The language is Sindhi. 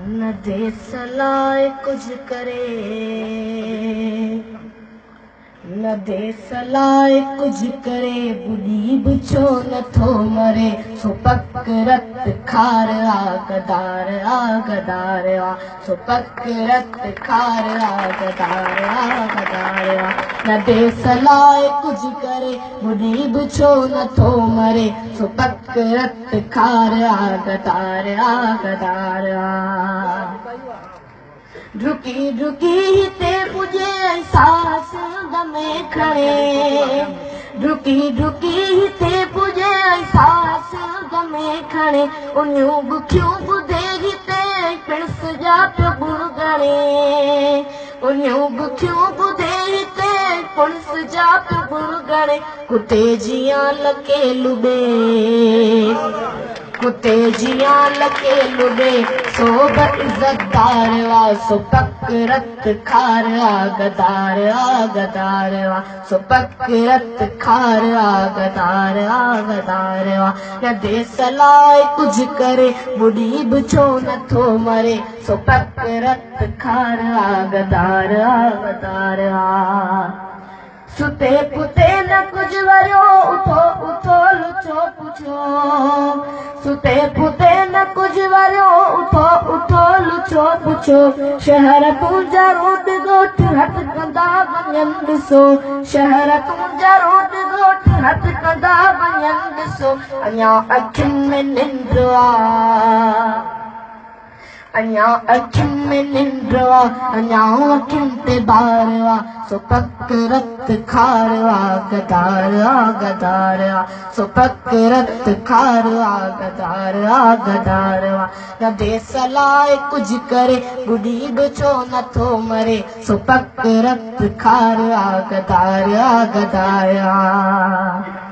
نه ديس لاءِ ڪجهه ڪري، نه ديس لاءِ ڪجهه ڪري، ٻڏي به ڇو نٿو مري. سو پڪ رت کار آ، غدار آ، غدار آ. سو پڪ رت کار آ، غدار آ، غدار آ. نه ديس لاءِ ڪجهه ڪري، ٻڏي به ڇو نٿو مري. سو پڪ رت کار آ، غدار آ، غدار آ. ڊڪي ڊڪي هتي پڄي ۽ ساهه سنڌ ۾ کڻي. ڊڪي ڊڪي هتي پڄي ۽ ساهه سنڌ ۾ کڻي. اڃون بکيون ٻڌي هتي ۽ پڻس جا پيو گڻ ڳڻي. اڃون بکيون ٻڌي هتي ۽ پڻس جا پيو گڻ ڳڻي. ڪتي جيان لڪي لڏي، ڪتي جيان لڪي لڏي، سو به عزتدار آ. سو پڪ رت کار آ، غدار آ، غدار آ. سو پڪ رت کار آ، غدار آ، غدار آ. نه ديس لاءِ ڪجهه ڪري، ٻڏي به ڇو نٿو مري. سو پڪ رت کار آ، غدار آ، غدار آ. ستي پتي نه ڪجهه وريو، اٿو اٿو لڇو پڇو. ستي پتي نه ڪجهه وريو، اٿو اٿو لڇو پڇو. شهر تنهنجا روڊ ڳوٺ هٿ ڪندا وڃن ڏسو. شهر تنهنجا روڊ ڳوٺ هٿ ڪندا وڃن ڏسو. اڃا اکين ۾ ننڊ آ، اڃا اکين ۾ ننڊ آ، اڃا اکين تي بار آ. سو پڪ رت کار آ، غدار آ، غدار آ. سو پڪ رت کار آ، غدار آ، غدار آ. نه ديس لاءِ ڪجهه ڪري، ٻڏي به ڇو نٿو مري. سو پڪ رت کار آ، غدار آ، غدار آ.